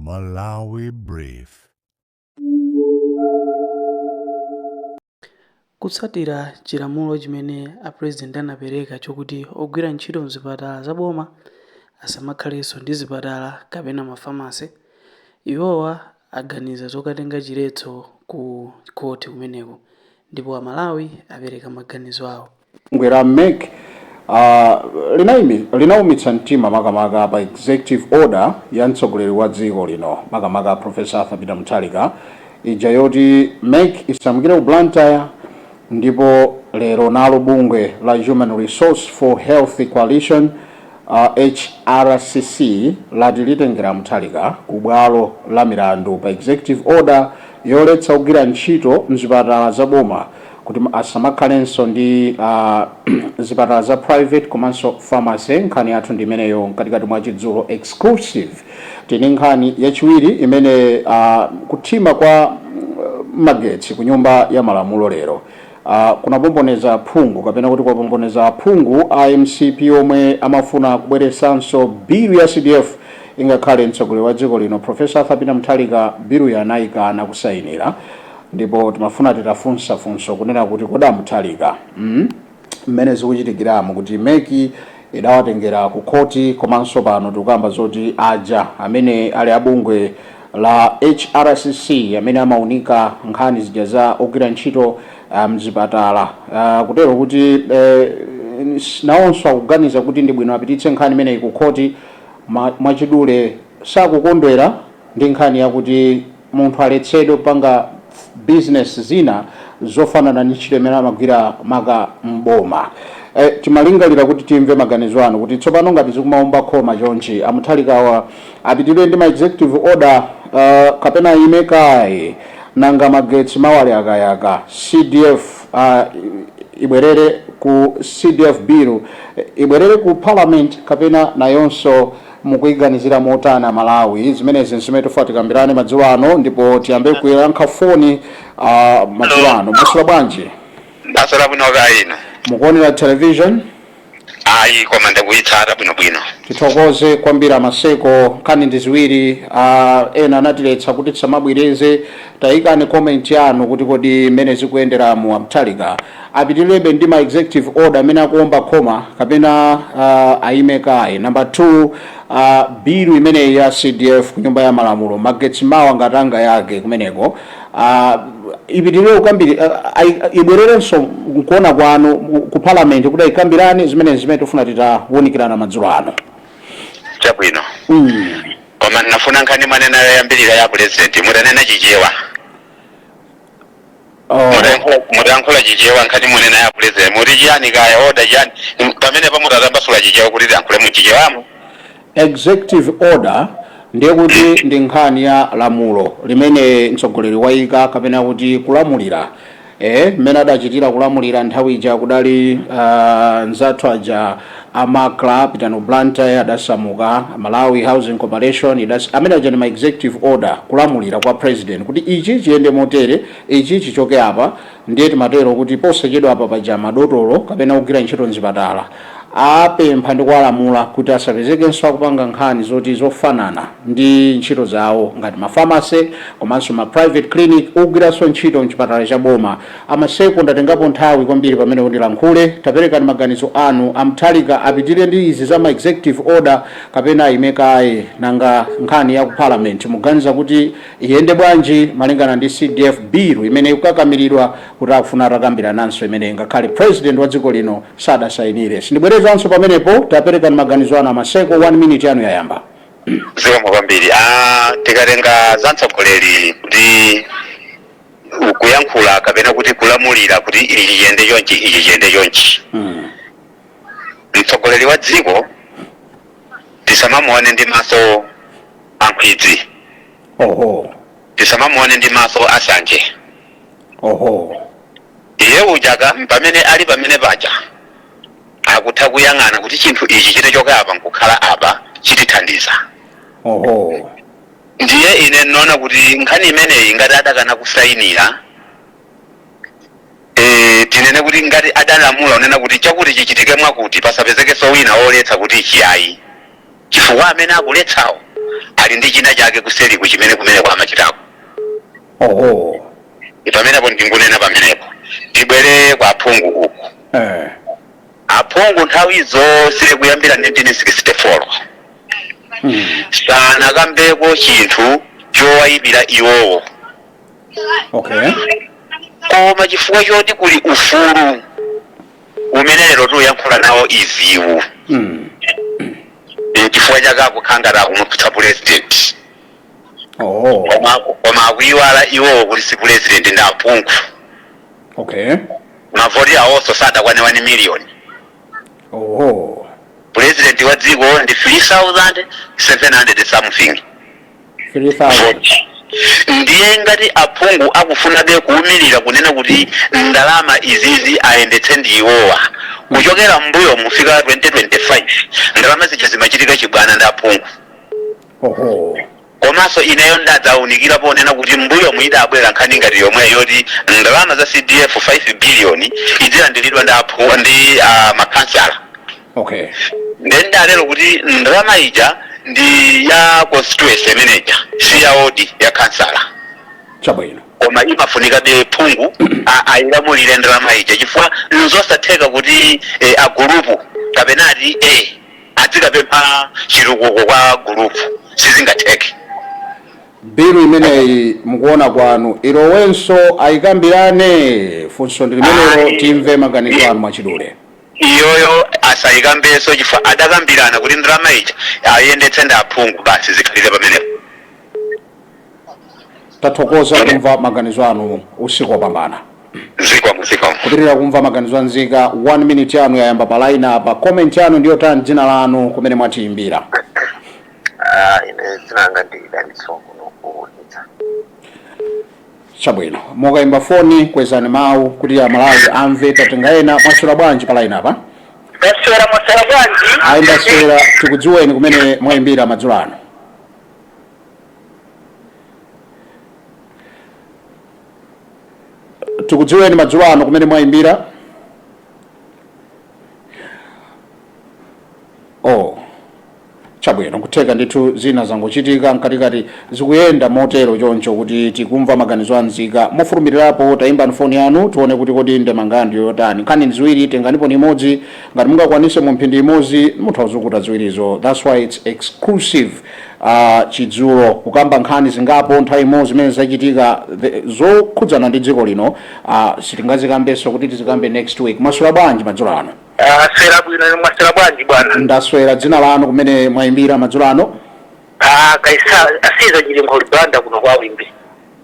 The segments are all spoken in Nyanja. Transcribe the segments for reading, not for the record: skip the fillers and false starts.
Malawi Brief. Kutsatira chilamulo chimene a president anapereka chokuti ogwira ntchito mzipatala za boma asamakhalenso ndi zipatala kapena ma pharmacy, iwowa aganiza zokatenga chiletso ku khoti kumeneko ndipo a Malawi apereka maganizo awo. Bungwe la MEC linaumitsa mtima makamaka pa executive order ya mtsogoleri wa dziko lino, makamaka Professor Arthur Peter Mutharika, ija yoti MEC isamukire ku Blantyre. Ndipo lero nalo bungwe la Human Resource for Health Coalition, HRCC, lati litengera Mutharika ku bwalo la milandu pa executive order yoletsa kugwira ntchito mzipatala za boma kuti asamakhalenso ndi zipatala za private komanso pharmacy. Nkhani yathu ndi imeneyo mkatikati mwa Chidzulo Exclusive. Tini nkhani yachiwiri imene kuthima kwa magetsi ku Nyumba ya Malamulo lero kunapomboneza phungu, kapena kuti kwapomboneza phungu a MCP omwe amafuna kubweresanso bilu ya CDF, ingakhale mtsogoleri wa dziko lino Professor Arthur Peter Mutharika bilu yanayikana kusayinira. Ndipo timafuna titafunsa funso kunena kuti kodi Mutharika, mmene zikuchitikiramo kuti MEC idawatengera ku khoti, komanso pano tikukamba zoti aja amene ali abungwe la HRCC amene amaunika nkhani zija za ogwira ntchito mzipatala, kutero kuti nawonso akuganiza kuti ndi bwino apititse nkhani imeneyi ku khoti. Mwachidule, sakukondwera ndi nkhani yakuti munthu aletsedwe kupanga business zina zofanana ndi ntchito imene amagwira maka mboma. Timalingalira kuti timve maganizo anu kuti tsopano ngati zikumaomba khoma chonchi, aMutharikawa apitirire ndi ma executive order kapena ime kaye? Nanga magetsi mawali akayaka, CDF ibwerere ku CDF bill ibwerere ku parliament kapena nayonso mukuiganizira motani, Malawi? Zimenezi zimene tifuna tikambirane madzulo ano, ndipo tiyambe kuyankha foni madzulo ano. Mwaswera bwanji? Ndaswera bwino, kaya inu? Mukuonera television? Ayi, koma ndikuyitsata bwinobwino. Tithokoze kwambiri, Amaseko. Nkhani ndi ziwiri. Ena anatiletsa kuti tisamabwereze. Tayikani comment yanu kuti kodi mmene zikuyenderamu, aMutharika apitirebe ndi ma executive order amene akuomba khoma kapena ayime kaye? Number 2, bilu imeneyi ya CDF ku Nyumba ya Malamulo, magetsi mawa ngati angayake kumeneko, ipitirire kukambiri, ibwererenso nkuona kwanu ku parliament kuti ayikambirane? Zimene zimene tifuna titawunikirana madzulo ano. Chabwino. Koma ndinafuna nkhani mwanena yoyambirira ya president mutanena Chichewa. Oh. Mutayankhula Chichewa, nkhani munena ya president muti chiyani kaya, order chiyani pamene pamutatambasula Chichewa kuti tiyankhule mu Chichewamo. Executive order ndiye kuti ndi nkhani ya lamulo limene mtsogoleri wayika kapena kuti kulamulira, mmene adachitira kulamulira nthawi ija kudali nzathu aja a MACRA, Pitano Blantyre adasamuka, Malawi Housing Corporation amene aja ndi ma executive order, kulamulira kwa president kuti ichi chiyende motere, ichi chichoke apa. Ndiye timatero kuti posachedwa apa paja madotolo kapena kugwira ntchito mzipatala apempha ndi kuwalamula kuti asapezekenso akupanga nkhani zoti zofanana ndi ntchito zawo ngati ma pharmacy komanso ma private clinic ogwiranso ntchito mchipatala cha boma. Amaseko, ndatengapo nthawi kwambiri pamene kundilankhule. Taperekani maganizo anu. AMutharika apitire ndi izi za ma executive order kapena ayime kaye? Nanga nkhani ya ku parliament muganiza kuti iyende bwanji malingana ndi CDF bill imene ikukakamiridwa kuti akufuna atakambira imene ngakhale president wa dziko lino sadasayinire? Sindibwerezanso pamenepo. Taperekani maganizo anu, Amaseko. 1 minute yanu yayamba. Zikomo kwambiri. Tikatenga za mtsogoleri kuti kuyankhula kapena kuti kulamulira kuti ichi chiyende chonchi, ichi chiyende chonchi, mtsogoleri wa dziko tisamamuone ndi maso ankhwidzi. Tisamamuone ndi maso asanje. Iye ujaka pamene ali pamene paja akutha kuyang'ana kuti chinthu ichi chitachoka apa nkukhala apa chitithandiza. Ndiye ine ndinaona kuti nkhani imeneyi ngati adakana kusayinira, tinene kuti ngati adalamula unena kuti chakuti chichitike mwakuti, pasapezekenso wina woletsa kuti chiyayi, chifukwa amene akuletsawo Ali ndi china chake kuseriku chimene kumeneko amachitako. Pamenepo ndingunena, pamenepo tibwere kwa aphungu uku. Aphungu nthawi zonse kuyambira 1964 sanakambeko chinthu chowayipira iwowo. Koma chifukwa choti kuli ufulu umene lero tiuyankhula nawo iziwu, chifukwa chake akukhangata akumupitsa president. Koma akuiwala iwowo kuti si president, ndi aphungu. Mavoti awonso sadakwane 1 million. President wa dziko ndi 3700 something. 3000. Ndiye ngati aphungu akufunabe kuwumirira kunena kuti ndalama izizi ayendetse ndi iwowa, kuchokera mbuyo mufika 2025 ndalama zija zimachitika chibwana ndi aphungu. Komanso ineyo ndadzawunikira ponena kuti mbuyo muidabwera nkhani ngati yomwe yoti ndalama za CDF 5 billion idzilandiridwa ndi aphungu ndi makhansala. Ndiye ndalero kuti ndalama ija ndi ya constituency manager, si ya ward ya kansala. Koma imafunika be phungu ayilamulire ndalama ija, chifukwa nzosatheka kuti agulupu kapena ati adzikapempha chitukuko kwa gulupu, sizingatheke. Bilu imeneyi mukuona kwanu ilowenso ayikambirane? Funso ndi limenelo. Ayi. Timve maganizo anu mwachidule. Iyoyo asayikambenso, chifukwa adakambirana kuti ndalama ija ayendetse ndi aphungu, basi, zikhalire pamenepo. Tathokoza kumva maganizo anu, usiku wopambana. Zikomo, zikomo. Kupitirira kumva maganizo anzika. 1 minute yanu yayamba pa line apa. Comment yanu ndiyo tani? Dzina lanu, kumene mwatiyimbira? Ah, ine dzina langa ndi Dalitso, kuno kuonetsa. Chabwino, mukayimba foni kwezani mawu kuti Amalawi amve. Tatenga ena. Mwaswera bwanji pa line apa? Ndaswera, mwaswera bwanji? Ayi, ndaswera. Tikudziweni, kumene mwayimbira madzulo ano? Tikudziweni madzulo ano, kumene mwayimbira? Oh, chabwino, kutheka ndithu zina zangochitika mkatikati, zikuyenda motero choncho kuti tikumva maganizo anzika mofulumirirapo. Tayimbani foni yanu tione kuti kodi ndemanga ndiyo yotani. Nkhani ziwiri, tenganipo ni imodzi ngati mungakwanise mu mphindi imodzi, mutha kuzukuta ziwirizo. That's why it's exclusive chidzulo, kukamba nkhani zingapo nthawi imodzi zimene zachitika zokhudzana ndi dziko lino. Sitingazikambenso kuti tizikambe next week. Mwaswera bwanji madzulo ano? Aswera bwino, inu mwaswera bwanji bwana? Ndaswera. Dzina lanu, kumene mwayimbira madzulo ano? Ah, kaisa asiza chili nkholibanda kuno kwa Wimbi.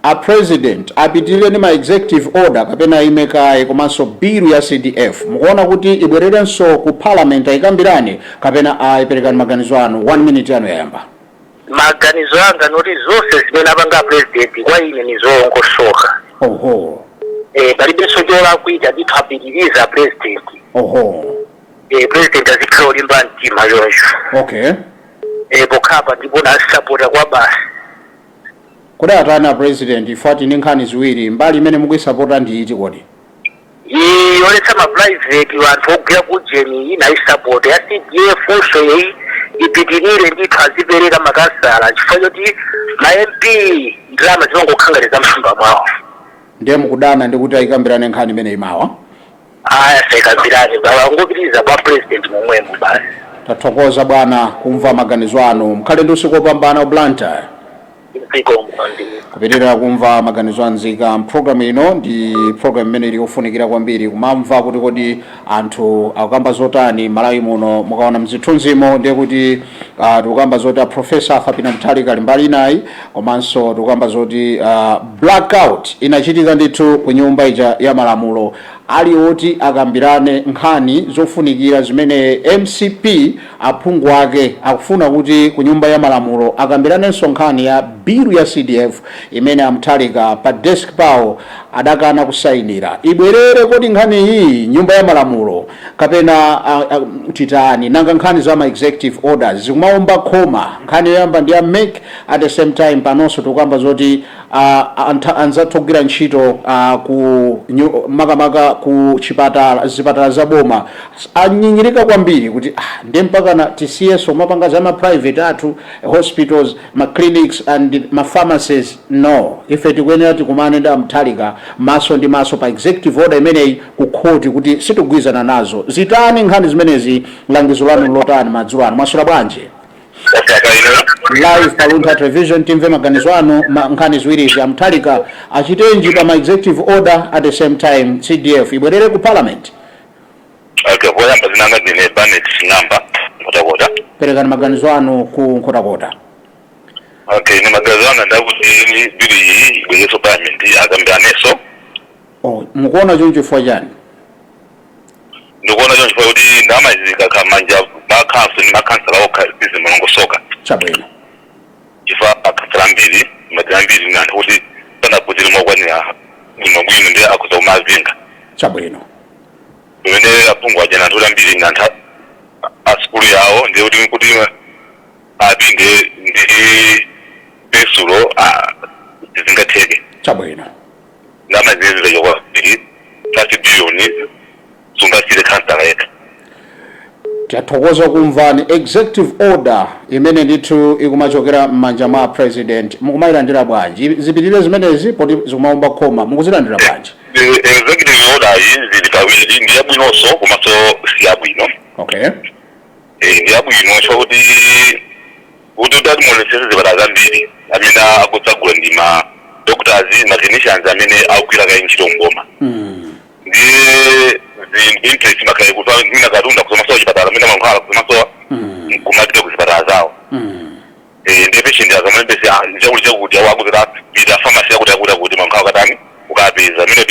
A president apitirire ndi ma executive order kapena ime kaye? Komanso bill ya CDF mukuona kuti ibwererenso ku parliament ayikambirane kapena ayiperekani? Maganizo anu, 1 minute yanu yayamba. Maganizo anga noti zonse zimene apanga president kwa ine ni zolongosoka. Palibenso cholakwika ndithu, apitiriza president. President azikhala olimba mtima choncho. Pokhapa ndipo nasapota kwa basi. Kodi atani a president? Ifati ndi nkhani ziwiri, mbali imene mukuyisapota ndi iti kodi? Iyi yoletsa ma private anthu ogwira kujeni iyi naisapota, ya CDF so iyi ipitirire ndithu, azipereka makasala, chifukwa choti ma MP ndalama zimangokhangalira za msumba mwawo. Ndiye mukudana ndi kuti ayikambirane nkhani imene imawa? Aya, saikambirane, angopitiriza kwa president momwemo basi. Tathokoza bwana kumva maganizo anu, mkhale ndi usiku wopambana, Blantyre. Zikomo ndi. Kupitirira kumva maganizo anzika mpulogalamu ino, ndi program imene ili yofunikira kwambiri kumamva kuti kodi anthu akukamba zotani Malawi muno. Mukaona mzithunzimo ndiye kuti tikukamba zoti a Professor Arthur Peter Mutharika ali mbali inayi, komanso tikukamba zoti blackout inachitika ndithu ku nyumba ija ya malamulo, ali oti akambirane nkhani zofunikira zimene MCP aphungu ake akufuna kuti ku nyumba ya malamulo akambiranenso nkhani ya Bill ya CDF imene a Mutharika pa desk pawo adakana kusayinira ibwerere. Kodi nkhani iyi Nyumba ya Malamulo kapena titani? Nanga nkhani za ma executive orders zikumaomba khoma? Nkhani yoyamba ndi ya MEC. At the same time, panonso tikukamba zoti anzathu ogwira ntchito ku makamaka ku chipatala, zipatala za boma anyinyirika kwambiri kuti ndiye mpakana tisiyeso mapanga za ma private athu hospitals, ma clinics and ma pharmacies? No, ife tikuyenera tikumane ndi a Mutharika maso ndi maso pa executive order imeneyi ku khoti kuti sitigwirizana nazo. Zitani nkhani zimenezi? Langizo lanu lotani madzulo ano? Mwaswera bwanji? Live pa Luntha Television, timve maganizo anu nkhani ziwirizi. A Mutharika achitenji pa ma executive order? At the same time, CDF ibwerere ku Parliament? Okay, poyamba zinanga ndine Banet Ng'amba, Nkhotakota. Perekani maganizo anu ku Nkhotakota. Okay, ni maganizo anga ndakuti bill iyi ibwereso Parliament akambiranenso. Oh, mukuona choncho chifukwa chani? Ndikuona choncho chifukwa kuti ndalama zikakhala manja ma council ndi makhansala okha sizimalongosoka. Chifukwa makhansala ambiri, madera ambiri, ni anthu kuti sanaphunzire mokwanira bwinobwino, ndi akhoza kumazinga. Pamene aphungu aja anthu kuti ambiri ni anthu a sukulu yawo, ndiye kuti apinde ndi pesulo zingatheke. Ndalama zimene kwambiri, 30 billion sungasire khansala yekha. Tathokoza kumvani. Executive order imene ndithu ikumachokera m'manja mwa President, mukumayilandira bwanji? Zipitirire zimenezi poti zikumaomba khoma? Mukuzilandira bwanji? Executive order iyi zili pawiri: ndi yabwinonso komanso si yabwino. Ndi yabwino chifukwa kuti utati muonesese zipatala zambiri amene akutsagula ndi ma doctors, ma clinicians amene akugwira kaye ntchito mboma. Ndiye interest imakhala kuti mina katundu akuzomasowa chipatala, mina mankhwala akuzomasowa, kumapita kuzipatala zawo. Ndiye patient akamulembese chakuti chakuti awo akuzita pita pharmacy yakuti yakuti akuti mankhwala katani ukapeza, mina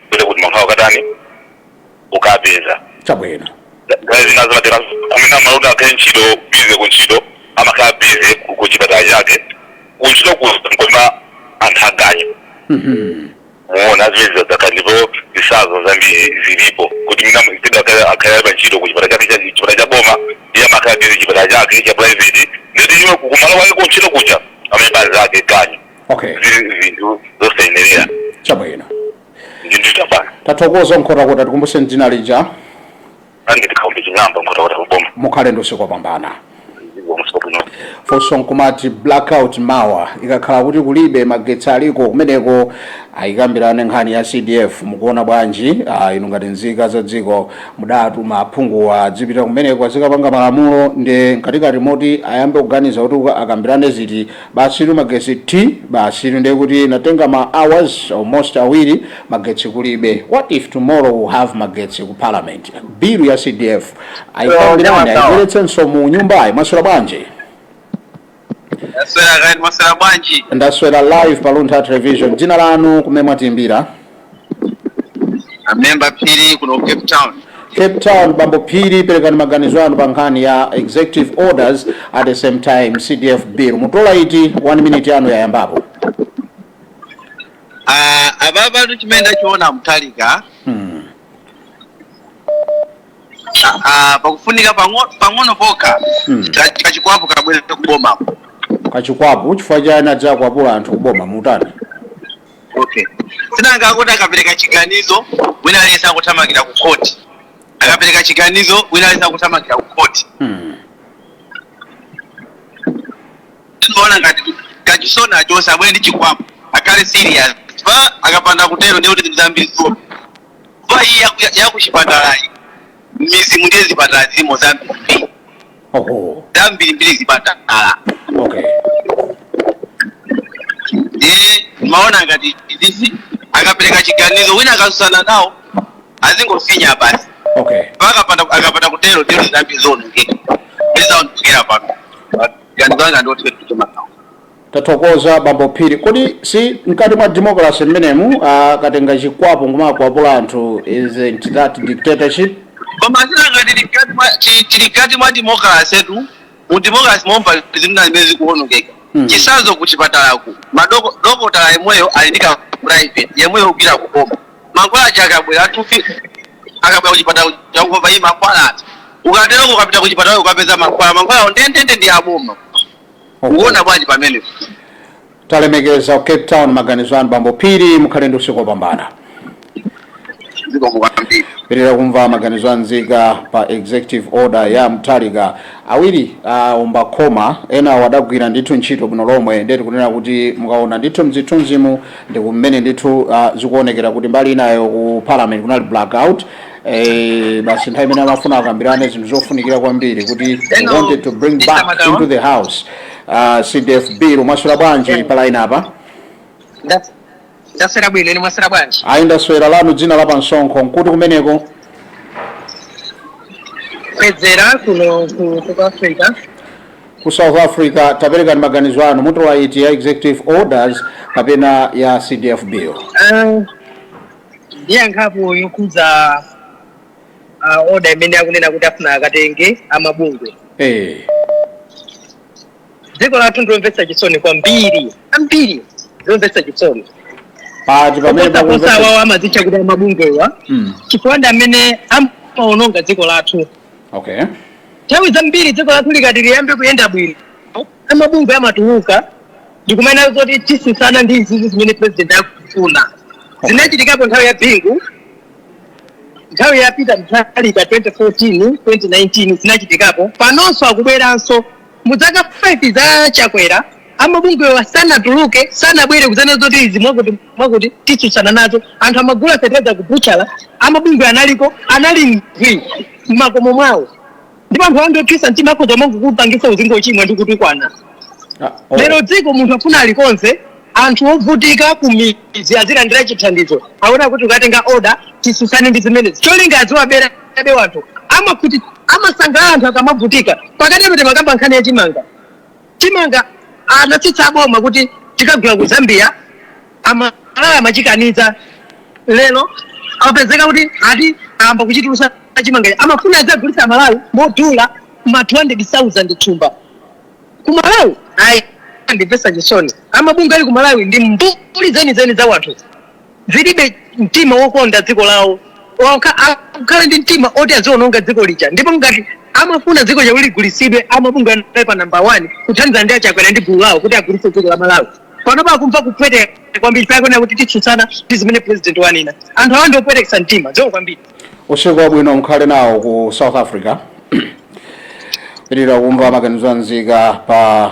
pita kuti mankhwala katani ukapeza. Nthawi zina zimatera amene amalonda akhale ntchito busy kuntchito, amakhala busy ku chipatala chake, kuntchito koma anthu aganyu. Muona zimene zadzakhala ndipo zisazo zambiri zilipo kuti mina zida akhale pa ntchito ku chipatala chake chipatala cha boma, iye amakhala busy chipatala chake cha private, nditi iwe kumalo kwake kuntchito kuja amene zake ganyu. Zili zinthu zosayenerera. Ndinthu chabana. Tathokoza, Nkhotakota. Tikumbuseni dzina lija. Anditi Kaumbe Ching'amba, Nkhotakota kuboma. Mukhale ndi usiku wopambana. Bwino. Funso nkumati, blackout mawa ikakhala kuti kulibe magetsi aliko kumeneko, ayikambirane nkhani ya CDF, mukuona bwanji? Inu ngati nzika za dziko mudatuma aphunguwa adzipita kumeneko azikapanga malamulo, ndi mkatikati moti ayambe kuganiza kuti akambirane ziti, basi magetsi t basi, ndiye kuti natenga ma hours almost 2 magetsi kulibe. What if tomorrow we have magetsi ku Parliament? Bill ya CDF ayikambirane, ayibweretsenso mu nyumbayi. Mwaswera bwanji? Ndaswera kani, mwaswera bwanji? Ndaswera. Live pa Luntha Television. Dzina lanu, kumene mwatiimbira? Amemba Phiri, kuno Cape Town. Cape Town, bambo Phiri, perekani maganizo anu pa nkhani ya executive orders, at the same time CDF bill. Mutola iti? One minute yanu yayambapo. Ah, apapatu chimene ndachiona, Mutharika pakufunika pang'ono pokha kachikwapu kabwere kubomako. Kachikwapu? Chifukwa chani adzakwapula anthu kuboma? Mutani? Okay, sinanga akuti akapereka chiganizo wina aliyense akuthamangira ku khoti, akapereka chiganizo wina aliyense akuthamangira ku khoti. Tinoona ngati kachisona chonse abwere ndi chikwapu, akhale serious, chifukwa akapanda kutero ndiye kuti zinthu zambiri zoma pa iyi yakuchipatalayi. Mizimu ndiye zipatala zilimo zambiri zambirimbiri zipatala. Ndiye maona ngati izizi akapereka chiganizo wina akasusana nawo azingofinya basi. Akapanda kutero ndiye kuti zambiri zonongeka, ndizaonekera pano. Ganizo anga ndiothe kuchema nawo. Tathokoza, bambo Phiri. Kodi si mkati mwa democracy mmenemu? Akatenga chikwapu ngumakwapula anthu, isn't that dictatorship? Koma sinanga tili mkati mwa democracy tu. Mu democracy momba zinthu zimene zikuonongeka. Chisanzo, kuchipatalaku madokotala yemweyo ali ndi ka private yemweyo kugwira kuboma. Mankhwala aja akabwera, atufi akabwera kuchipatala chakungomva iyi mankhwala ati ukatero ukapita kuchipatala ukapeza mankhwala, mankhwala ndendende ndi aboma. Ukuona bwanji pamene? Talemekeza ku Cape Town maganizo anu, bambo Phiri. Mukhale ndi usiku wopambana. Zikomo kwambiri. Pitirira kumva maganizo anzika pa executive order ya Mutharika. Awiri aomba khoma, ena wadagwira ndithu ntchito bwino lomwe. Ndeti kunena kuti mukaona ndithu mzithunzimu ndi kumene ndithu zikuonekera kuti mbali inayo ku parliament kunali blackout. Basi nthawi imene amafuna akambirane zinthu zofunikira kwambiri kuti they Hello, wanted to bring Mr. back Matawa. into the house CDF bill. Mwaswera bwanji pa line apa? Ndaswera bwino, ine mwaswera bwanji? Ayi, ndaswera. Lanu dzina la pansonkho, nkuti kumeneko? Kwedzera kuno ku South Africa. Ku South Africa. Taperekani maganizo anu, mutola iti, ya executive orders kapena ya CDF bill? Ndiyankhapo yokhudza order imene akunena kuti afuna akatenge amabungwe. Dziko lathu ndilomvetsa chisoni kwambiri, ambiri ndilomvetsa chisoni. Pati pamene Koposa pakumvetsa? Awawo amadzitcha kuti amabungwewa chifukwa ndi amene amaononga dziko lathu. Nthawi zambiri dziko lathu likati liyambe kuyenda bwino, amabungwe amatuluka ndikumene zoti tisisana ndi izizi zimene president akufuna. Zinachitikapo nthawi ya Bingu, nthawi ya Peter Mutharika, 2014, 2019 zinachitikapo. Panonso akubweranso mu zaka 5 za Chakwera. Amabungwewa sanatuluke, sanabwere kuzana zoti izi mwakuti mwakuti titsutsana nazo. Anthu amagula fetereza ku butchala, amabungwe analiko, anali ngwi mmakomo mwawo. Ndipo anthu andi othwisa mtima, akhoza mangokupangisa uzingo chimwe ndi kutukwana. Oh. Lero dziko munthu afuna alikonze, anthu ovutika ku midzi azilandira chithandizo, aona kuti ukatenga order tisusane ndi zimenezi, cholinga aziwabera be wanthu. Amakuti amasangalala anthu akamavutika. Pakati pete makamba nkhani ya chimanga. Chimanga anatsitsa aboma kuti tikagula ku Zambia, amalala amachikaniza. Lero apezeka kuti ati ayamba kuchitulusa chimanga, amafuna adzagulitsa Malawi modula ma 200,000 thumba ku Malawi. Ayi, ndimvetsa chisoni. Amabungwe ali ku Malawi ndi mbuli zenizeni za wanthu, zilibe mtima wokonda dziko lawo. Akukhala ndi mtima oti aziononga dziko lija. Ndipo ngati amafuna dziko chakuti ligulitsidwe, amabungwe anali pa number 1 kuthandiza ndi aChakwera ndi gulu lawo kuti agulitse dziko la Malawi. Panopa akumva kupweteka kwambiri pakuona kuti titsutsana ndi zimene president wanena. Anthu awa ndi opwetekesa mtima dziko kwambiri. Usiku wabwino, mukhale nawo ku South Africa. Pitirira kumva maganizo anzika pa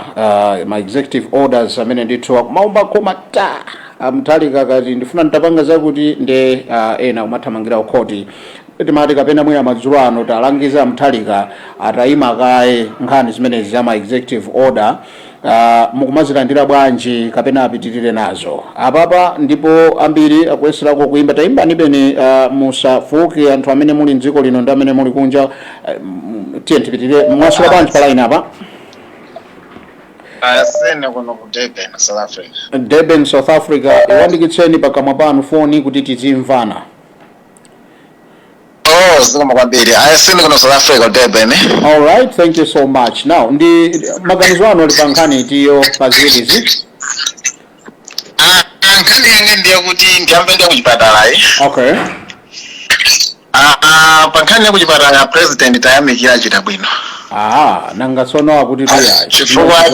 ma executive orders amene ndithu akumaomba koma ta aMutharika kati ndifuna nditapanga zakuti nde ena kumathamangira kukhoti. Timati kapena mwina madzulo ano talangiza Mutharika atayima kaye nkhani zimenezi za ma executive order, mukumazilandira bwanji kapena apitirire nazo apapa? Ndipo ambiri akuyeserako kuimba. Tayimbani beni, musafuke anthu amene muli mdziko lino ndi amene muli kunja. Tiye tipitirire. Mwaswera bwanji pa line apa? Asene kuno ku Durban, South Africa. Durban, South Africa. Iwandikitseni pakamwa panu foni kuti tizimvana. Oh, zikomo kwambiri. Asene kuno South Africa, ku Durban. All right, thank you so much. Now, ndi maganizo anu ali pa nkhani itiyo pa ziwirizi? Ah, nkhani yanga ndiye kuti ndiyambe ndiye kuchipatala iyi. Ah, ah, pa nkhani ya kuchipatala, president tayamikira, achita bwino. Ah, nanga tsono akuti tuyayi? Chifukwa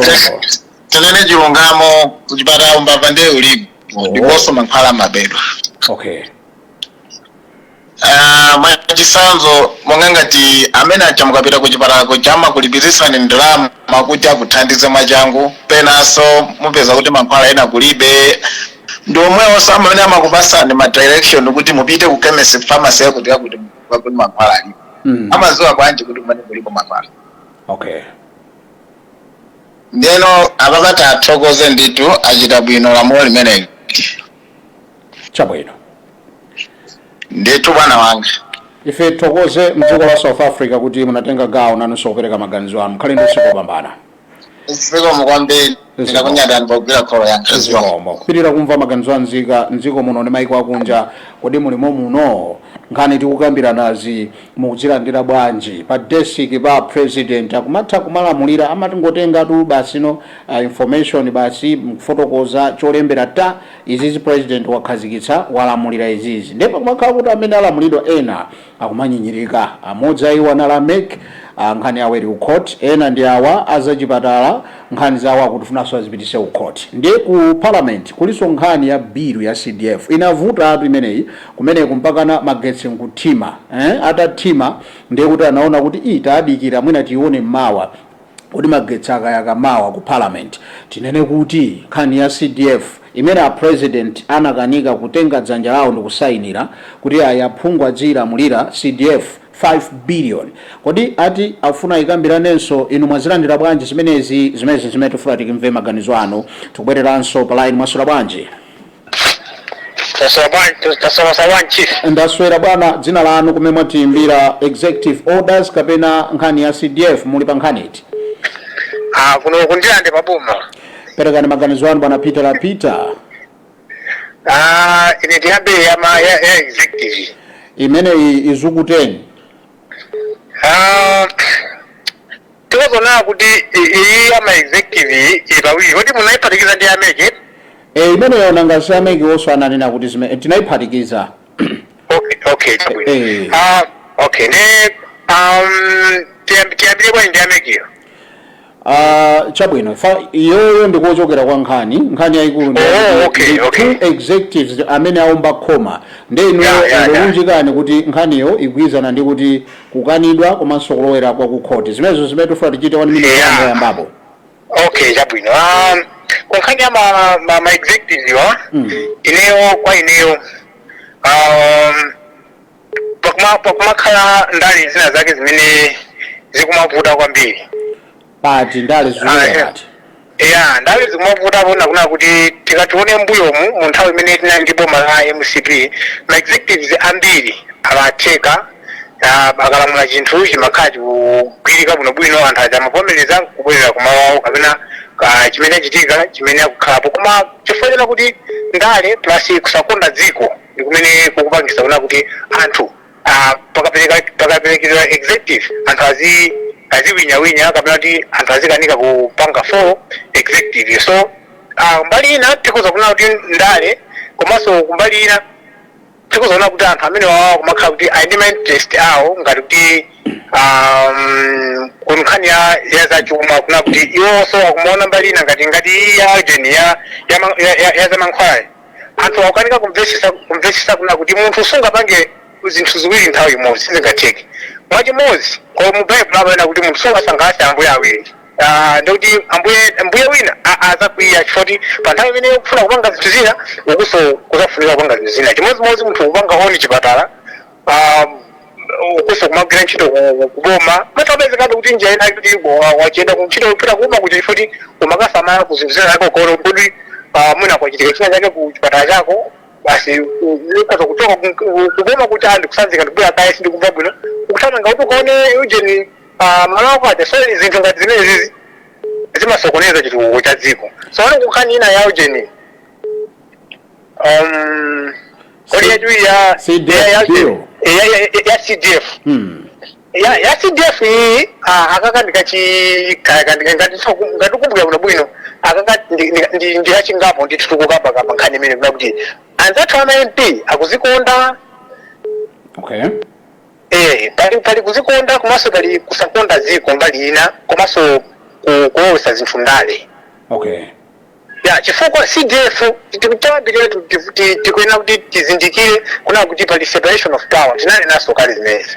tinene chilungamo, kuchipatala umbava ndiye ulipo ndiponso mankhwala amabedwa. Ah, mwachisanzo, monga ngati amene aja mukapita kuchipatala kuja amakulipiritsani ndalama kuti akuthandize mwachangu, penanso mupeza kuti mankhwala ena kulibe. Ndi omwewonso amene amakupasani ma direction kuti mupite ku chemist, pharmacy yakuti yakuti, kuti mankhwala alipo. Amadziwa bwanji kuti kumene kulipo mankhwala? Ndeno apapata athokoze ndithu, achita bwino lamulo limeneli. Chabwino. Ndithu, bwana wanga. Ife tithokoze mdziko la South Africa kuti munatenga gawo nanunso kupereka maganizo anu. Mukhale ndi usiku wopambana. Zikomo kwambiri. Ndikakunyadani pogwira call yanga. Zikomo. Kupitirira kumva maganizo a nzika mdziko muno ndi maiko akunja. Kodi mulimo muno nkhani tikukambiranazi mukuzilandira bwanji? Pa desk pa president akumatha kumalamulira, amatingotengatu basi no information basi, mkufotokoza cholembera ta izizi, president wakhazikitsa, walamulira izizi, ndipo kumakhala kuti amene alamulidwa ena akumanyinyirika. Amodzi ayiwo anali a MEC, nkhani yawo ili ku court. Ena ndi awa azachipatala, nkhani zawo akutifunanso azipitise ku court. Ndiye ku parliament kulinso nkhani ya bill ya CDF, inavutatu imeneyi kumeneku mpakana magetsi nkuthima, eh? Atathima ndiye kuti anaona kuti itaadikira mwina tione mmawa kuti magetsi akayaka mawa ku parliament. Tinene kuti nkhani ya CDF imene a president anakanika kutenga dzanja lawo ndikusayinira kuti ayaphungu adziyilamulira CDF 5 billion, kodi ati afuna ikambiranenso? Inu mwazilandira bwanji zimenezi? Zimenezi zimene tifuna tikimve maganizo anu. Tikubwereranso pa line. Mwaswera bwanji? Taswera bwanji, chief? Ndaswera bwana. Dzina lanu, kumene mwatiyimbira, executive orders kapena nkhani ya CDF, muli pa nkhani iti? Ah, kuno ku Ndirande paboma. Perekani maganizo anu, bwana Peter la Peter. Ah, ine tiyambe ya executive. Imeneyi izukuteni. Ah, tikazoona kuti iyi ya ma executive ili pawiri, kuti munayiphatikiza ndi a MEC? E, imeneyo nanga si a MEC wonso ananena kuti zime tinayiphatikiza. Okay, chabwino. Ah, okay, ne tiyambire bwanji ndi a MECyo? Chabwino, fa iyoyo ndikuchokera kwa nkhani yayikulu ndi Oh, okay, ndi two executives amene aomba khoma, ndi inuyo ingolunjikani kuti nkhaniyo igwirizana ndi kuti kukanidwa komanso kulowera kwa kukhoti, zimenezo zimene tifuna tichite 1 minute. Yambo yambapo. Okay, chabwino. Kunkhani ya ma executive wa, ineyo, kwa ineyo, pakumakhala ndale zina zake zimene zikumavuta kwambiri. Pati ndale zikuvuta? Pati? Ya, ndale zikumavuta pona kuna kuti tikatione mbuyomu, mu nthawi imene tinali ndi boma la MCP, ma executives ambiri amatheka, akalamula chinthu chimakhala chikugwirika bwinobwino, anthu aja amavomereza kubwerera kumalo awo kapena chimene chachitika chimene akukhalapo. Koma chifukwa chona kuti ndale plus kusakonda dziko ndi kumene kukupangisa kuna kuti anthu pakaperekedwa executive, anthu aziwinyawinya kapena kuti anthu azikanika kupanga follow executive. So mbali ina tikuza kuna kuti ndale, komanso kumbali ina tikuzaona kuti anthu amene wawa kumakhala kuti ali ndi ma interest awo, ngati kuti ku nkhani ya zachuma, kuna kuti iwonso akumaona mbali ina ngati ya agent ya zamankhwala, anthu akukanika kumvesesa kuna kuti munthu sungapange zinthu ziwiri nthawi imodzi, sizingatheke. Mwachimodzi ko mu Baibulo amanena kuti munthu sungasangalatse ambuye awiri. Ndikuti ambuye wina azakwiya chifukwa kuti pa nthawi imene ukufuna kupanga zinthu zina, ukuso kuzafunika kupanga zinthu zina. Chimodzimodzi munthu kupanga own chipatala, ukuso kumagwira ntchito kuboma, matapezekabe kuti njira ina kuti wachenda kuntchito kupita kuboma kuja chifukwa kuti umakasamala ku zinthu zina zake, ukaona kuti mwina kwachitika china chake ku chipatala chako, basi ukaza kuchoka kuboma kuti ndikusanzika, ndikubwera kaye, sindikumva bwino, ukuthamanga kuti ukaone ujeni malo ako aja. So zinthu ngati zimene zizi zimasokoneza chitukuko cha dziko. So ano kunkhani ina ya ujeni, kodi yachiwiri ya CDF bill. Ya CDF. Ya CDF iyi, akaka ndikachi ngati kumbukira bwino bwino, akaka ndikachingapo ndithu tikukambakamba nkhani imene kuna kuti anzathu ama MP akuzikonda. Eh, pali kuzikonda, komanso pali kusakonda dziko mbali ina, komanso kulowesa zinthu ndale. Ya, chifukwa CDF tikuchawambirira, tikuyenera kuti tizindikire kuna kuti pali separation of power, tinali naso kale zimenezi.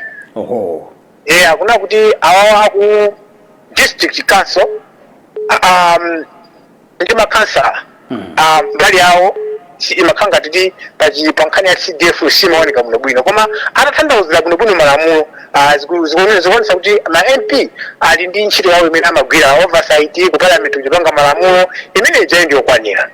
Yeah, kuna kuti awawa aku district council ndi makansala, mbali yawo imakhala ngati ti pa nkhani ya CDF simaoneka bwinobwino, koma atatanthauzira bwinobwino malamulo, zikuonesa kuti ma MP ali ndi ntchito yawo imene amagwira, oversight ku parliament, kuchipanga malamulo, imene ijayo ndiyokwanira.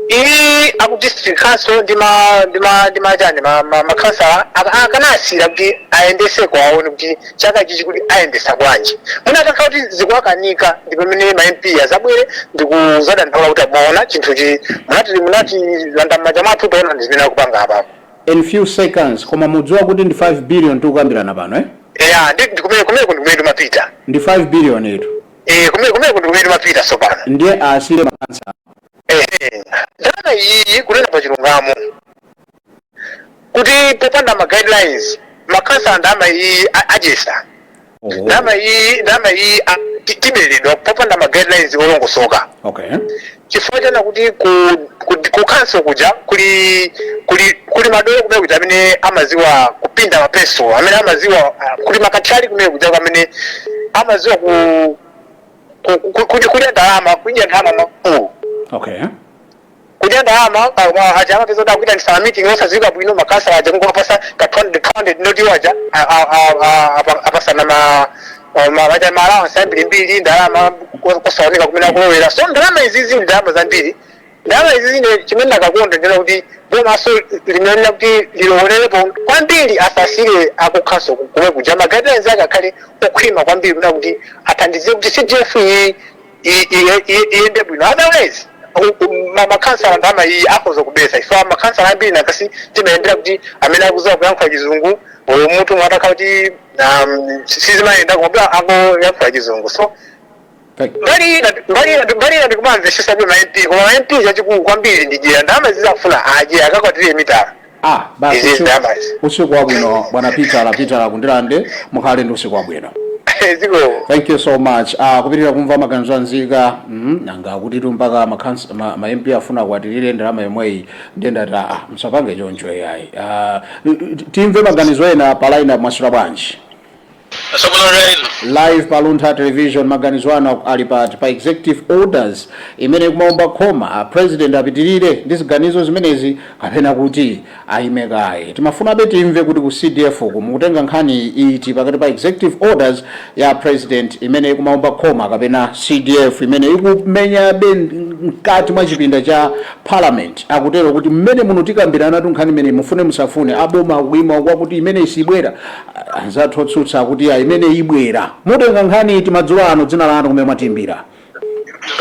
Iyi aku district council ndi ma chani, ma makhansala akanasira kuti ayendeseko, aone kuti chaka chichi kuti ayendesa bwanji. Mwina atakhala kuti zikuwakanika, ndi pamene ma MP azabwere ndikuzadandaula kuti mwaona chinthuchi munati landa m'manja mwathu, taona ndi zimene akupanga apapo. In few seconds, koma mudziwa kuti ndi 5 billion tikukambirana pano, eh? Eya, ndi kumene kumene timapita. Ndi 5 billion itu. Eh, kumene kumene timapita sopano. Ndiye asire makhansala. Ehe, ndalama iyi, kunena pa chilungamo, kuti popanda ma guidelines, makhansala ndalama iyi adyesa. Ndalama iyi tiberedwa popanda ma guidelines olongosoka, chifukwa chana kuti ku council kuja kuli madolo kumene kuja amene amaziwa kupinda mapeso, amene amaziwa, kuli makachali kumene kuja amene amaziwa kudya ndalama, kudya ndalama makulu, kudya ndalama. Aja amapeza kuti akuitanisa meeting osadziwika bwino, makhansala aja kungopasa ka 200 200, noti waja apasana ma allowance ambirimbiri, ndalama kosaoneka kumene akulowera. So ndalama izizi ndi ndalama zambiri. Ndalama izizi ndi chimene ndakakonda ndina kuti bomaso limenena kuti lilowererepo kwambiri, asasire akukhaso kumwe kuja. Ma guidelines ake akhale okhwima kwambiri, kuna kuti athandize kuti CDF iyi iyende bwino. Otherwise makhansala ndalama iyi akhoza kubesa ifa. Makhansala ambiri nakasi timayendera kuti amene akuziwa kuyankhula Chizungu, uyu munthu mwatakha kuti sizimayenda, koma angoyankhula Chizungu. So mbali ina ndikumamvesesa bwino ma MP, koma ma MP chachikulu kwambiri ndi dyera. Ndalama zizafuna adye, akakwatire mitala. Ah, basi. Izi ndalama izi. Usiku wabwino, bwana Peter Peter kundilande, mukhale ndi usiku wabwino. Ziko. Thank you so much. Kupitirira kumva maganizo anzika. Nanga kuti mpaka ma MP afuna kuwatirire ndalama yomweyi, ndiye ndati msapange choncho yayi. Timve maganizo ena pa line. Mwaswera bwanji? Live pa Luntha Television. Maganizo anu ali pa executive orders imene kumaomba khoma, a president apitirire ndi ziganizo zimenezi kapena kuti ayime kaye? Timafunabe timve kuti ku CDF ku mukutenga nkhani iti pakati pa executive orders ya president imene ikumaomba khoma kapena CDF imene ikumenyabe mkati mwa chipinda cha parliament. Akutero kuti mmene muno tikambirana nkhani imene, mufune musafune, aboma akuima kwakuti imene isibwera, anzathu otsutsa akuti ya imene ibwera. Mutenga nkhani iti madzulo ano? Dzina lanu, kumene mwatimbira?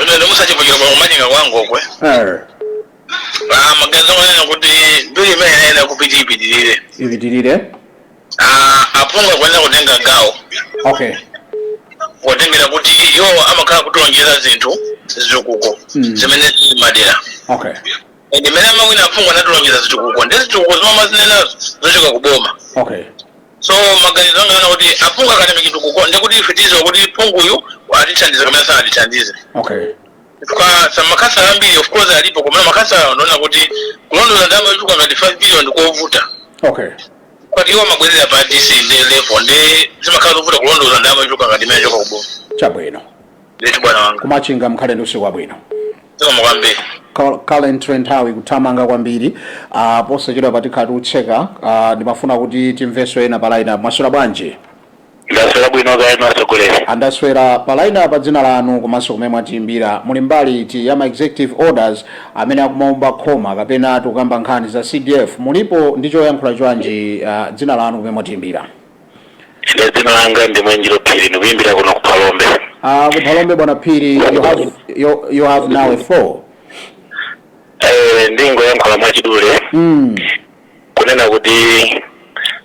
Ine musachipukira pa kumachinga kwangokwe. Ah, maganizo anena kuti bill imene inayenera kupiti ipitirire. Ipitirire. Ah, aphungu akuyenera kutenga gawo, kutengera kuti iwo amakhala kutilonjeza zinthu zitukuko zimene zili madera. And imene amawina aphungu anatilonjeza zitukuko, ndi zitukuko zomwe amazinenazo zochoka kuboma. So maganizo anga ana kuti aphungu akatenga chitukuko, ndikuti ife tiziwa kuti phunguyu atithandiza kapena sanatithandize. Kwa sa makhansala ambiri, of course alipo, koma makhansala ndaona kuti kulondola ndalama yochuluka ngati 5 billion ndikovuta, kwati iwo amabwerera pa DC ndi level, ndi zimakhala zovuta kulondola ndalama yochuluka ngati imene yochoka kuboma. Chabwino. Ndithu, bwana wanga. Kumachinga, mukhale ndi usiku wabwino. Zikomo kwambiri. Currently nthawi kuthamanga kwambiri. Posachedwa patikhala tikutseka. Ndimafuna kuti timvenso ena pa line. Mwaswera bwanji? Ndaswera bwino, kaena atsogoleri? Andaswera. Pa line apa, dzina lanu komanso kumene mwatiyimbira? Muli mbali iti ya ma executive orders amene akumaomba khoma kapena tikukamba nkhani za CDF? Mulipo ndi choyankhula chwanji? Dzina lanu, kumene mwatiyimbira? Ine dzina langa ndi Mwenjiro Phiri, ndikuyimbira kuno ku Phalombe. Ku Phalombe, bwana Phiri, you have now a floor. Ndingoyankhula mwachidule kunena kuti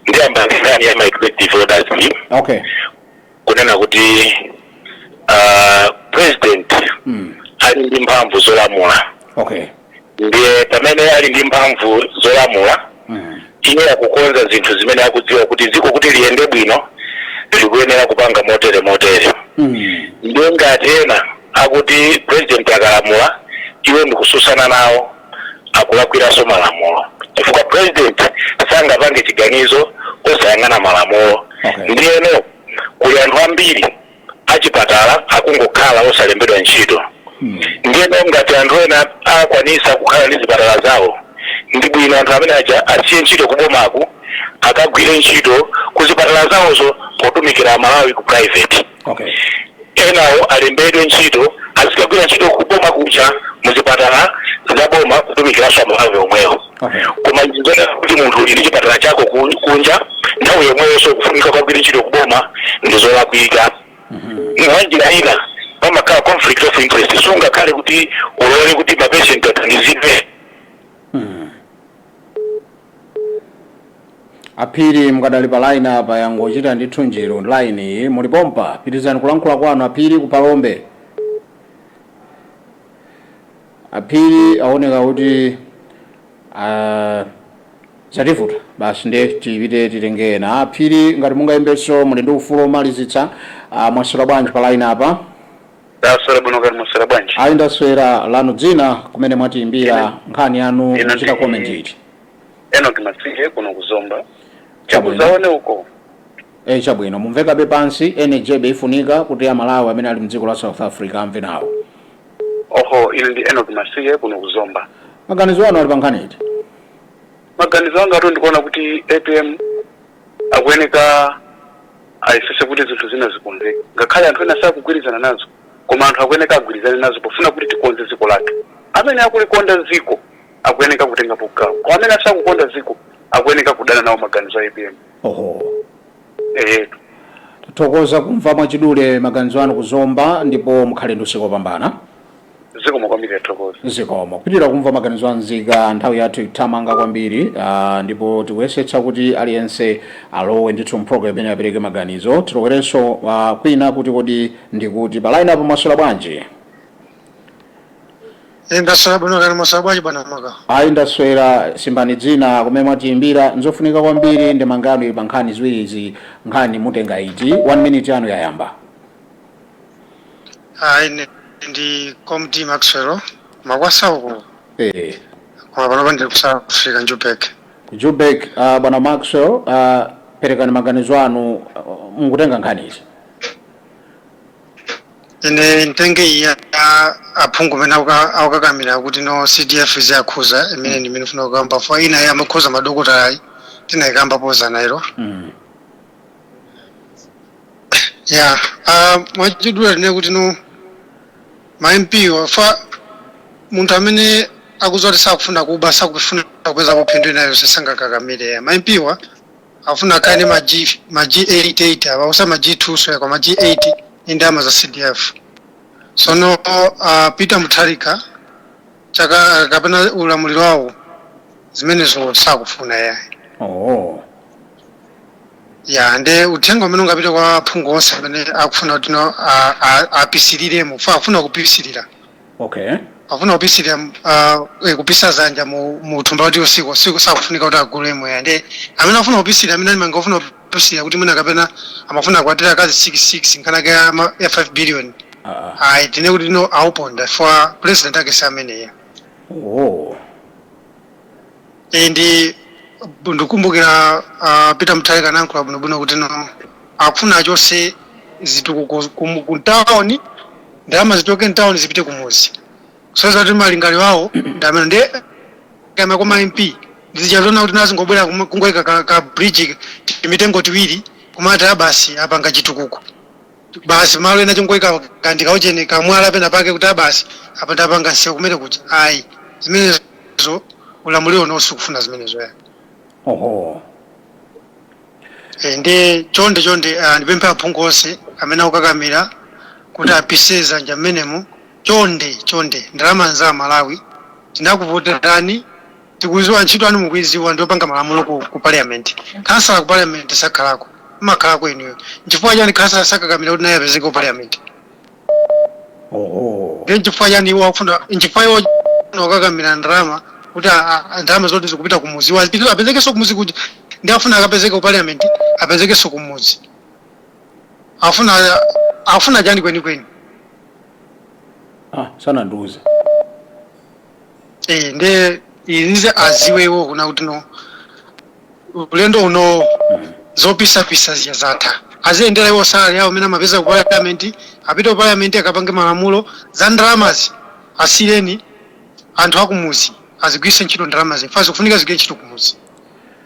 ndiyamba nkhani ya ma executive orders, kunena kuti president ali ndi mphamvu zolamula. Ndiye pamene ali ndi mphamvu zolamula, iye akukonza zinthu zimene akudziwa kuti dziko kuti liyende bwino likuyenera kupanga motere motere. Ndiye ngati ena akuti president akalamula iwo ndikususana nawo, akulakwiranso malamulo, chifukwa president sangapange chiganizo osayang'ana malamulo. Ndiyeno kuli anthu ambiri achipatala akungokhala osalembedwa ntchito. Ndiyeno ngati anthu ena akwanisa kukhala ndi zipatala zawo, ndi bwino anthu amene aja asiye ntchito kubomaku, akagwire ntchito ku zipatala zawozo potumikira Amalawi ku private. Enawo alembedwe ntchito, azikagwira ntchito kuboma kuja muzipatala za boma. Akutumikiranso Amalawi omwewo. Koma nzoona kuti munthu uli ndi chipatala chako kunja, nthawi yomweyonso kufunika kwagwira ntchito kuboma, ndi zolakwika. Mwanjira ina pamakhala conflict of interest. Sungakhale kuti ulole kuti mapatient athandizidwe. Aphiri, mukadali pa line apa, yangochita ndithu njiru line iyi. Muli pompa, pitirizani kulankhula kwanu, Aphiri kupalombe. Aphiri aoneka kuti zativuta basi, nde tipite titenge ena. Aphiri, ngati mungayimbenso, muli ndi ufulu omalizitsa. Mwaswera bwanji pa line apa? Ndaswera bwino, kani mwaswera bwanji? Ayi, ndaswera. Lanu dzina, kumene mwatiyimbira, nkhani yanu, Ine muchita ndi comment iti? Enoch Matsinje kuno kuzomba. Chabwino. Chakuzaone uko. E, chabwino, mumvekabe pansi, NJB ifunika kuti Amalawi amene ali mdziko la South Africa amve nawo. Oho, ine ndi Enoch Masiye kuno kuzomba. Maganizo anu ali pa nkhani iti? Maganizo anga atu ndikuona kuti APM akuyeneka ayesese kuti zinthu zina zikonzeke, ngakhale anthu ena sakugwirizana nazo, koma anthu akuyeneka agwirizane nazo pofuna kuti tikonze dziko lathu. Amene akulikonda dziko akuyeneka kutengapo gawo, koma amene asakukonda dziko akuyeneka kudana nawo maganizo a APM. Oho. Eyetu. Tathokoza kumva mwachidule maganizo anu kuzomba, ndipo mukhale ndi usiku wopambana. Zikomo kwambiri, tathokoza. Zikomo. Kupitirira kumva maganizo a nzika, nthawi yathu ikuthamanga kwambiri, ndipo tikuyesetsa kuti aliyense alowe ndithu mpulogalamu imene apereke maganizo. Tilowerenso kwina kuti kodi ndikuti pa line apo. Mwaswera bwanji? Ndaswera bwino, kani mwaswera bwanji, bwana Maka? Ayi, ndaswera. Simbani dzina, kumene mwatiyimbira, nzofunika kwambiri. Ndemanga yanu ili pa nkhani ziwirizi, nkhani mutenga iti? One minute yanu yayamba. Ah, ine ndi Comd Maxwell Makwasa uko. Koma panopa ndili ku South Africa, Joburg. Ku Joburg. Bwana Maxwell, perekani maganizo anu, mukutenga nkhani izi. Ine ntenge iyi ya aphungu amene akukakamira kuti no, CDF iziyakhuza, imene ndimene funa kukamba fo. Ina yamakhuza madokotala tinayikamba pozana ilo. Ya, mwachidule tine kuti no, ma MP fa munthu amene akudziwa kuti sakufuna kuba, sakufuna kupeza phindu ina yonse, sangakakamire ya. Ma MP wa afuna akhale ndi ma G, ma G88 apa, usa ma G2 so kwa ma G8 ndi ndalama za CDF. Sono Peter Mutharika chaka kapena ulamuliro wawo zimenezo sakufuna ya. Ya, nde uthenga umene ungapite kwa aphungu onse amene akufuna kuti no apisiliremo, fa afuna kupisilira, afuna kupisilira, kupisa zanja mu thumba kuti usiku usiku sakufunika kuti agulemo ya. Nde amene afuna kupisilira, amene alimanga afuna kupisilira kuti mwina kapena amafuna kukwatira akazi 66 nkhanake ya 5 billion, ayi, tine kuti no, auponda for president ake si ameneya. Ndi ndikumbukira Peter Mutharika anayankhula bwinobwino kuti no, akufuna achose zitukuko ku town, ndalama zichoke mtown zipite kumuzi. So zati malingaliro awo ndi amene ndi kama kwa MP ndizichazona kuti nazingobwera kungoyika ka bridge, timitengo tiwiri, kumati ah, basi, apanga chitukuko basi. Malo ena chongoyika kandi kauchene kamwala pena pake kuti ah, basi, apa ndapanga nsewu kumene kuja. Ayi, zimenezo ulamuliro uno sikufuna zimenezo ya. Ndi chonde chonde, ndipemphe aphungu onse amene akukakamira kuti apise zanja mmenemo, chonde chonde, ndalama za Malawi, tinakuvoterani, tikuziwa ntchito anu, mukuiziwa, ndiopanga malamulo ku parliament. Kansala ku parliament sakhalako, mmakhalako inuyo. Nchifukwa chani kansala sakakamira kuti naye apezeke ku parliament? Ndi nchifukwa chani iwo akufuna, nchifukwa iwo akakamira ndalama kuti ndalama zoti zikupita kumuzi, iwo apezekenso kumuzi kuti ndi afuna akapezeke ku parliament, apezekenso kumuzi, afuna chani kwenikweni? Ah, sanandiuze. Eh, nde izizi aziwe iwo kuna kuti no, ulendo uno zopisapisa ziya zatha. Aziyendera iwo salary yawo amene amapeza ku parliament, apite ku parliament akapange malamulo. Za ndalamazi asiyeni anthu akumuzi azigwiritse ntchito ndalamazi, fa zikufunika zigwire ntchito kumuzi.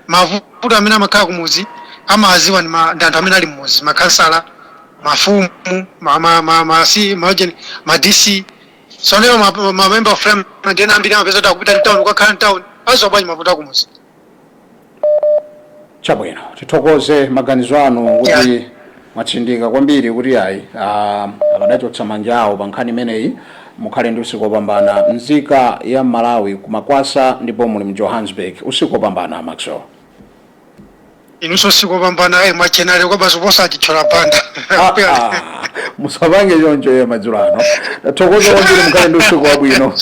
Mavuto amene amakhala kumuzi amaziwa ndi anthu amene ali mmuzi, makhansala, mafumu, ma, ma, ma, ma, si, ma, ma DC. Sonero ma member of parliament ena ambiri amapeza kuti akupita mtown, kukakhala mtown, aziwa bwanji mavuto akumuzi? Chabwino, tithokoze maganizo anu kuti mwatsindika kwambiri kuti ayi, akadachotsa manja awo pa nkhani imeneyi. Mukhale ndi usiku wopambana, nzika ya Malawi kumakwasa ndipo muli mu Johannesburg. Usiku wopambana, Maxwell. Inunso usiku wopambana. Ayi, mwachenale kwa basi posa achithyola banda. Ah, musapange choncho ye madzulo ano. Tathokoza kwambiri, mukhale ndi usiku wabwino.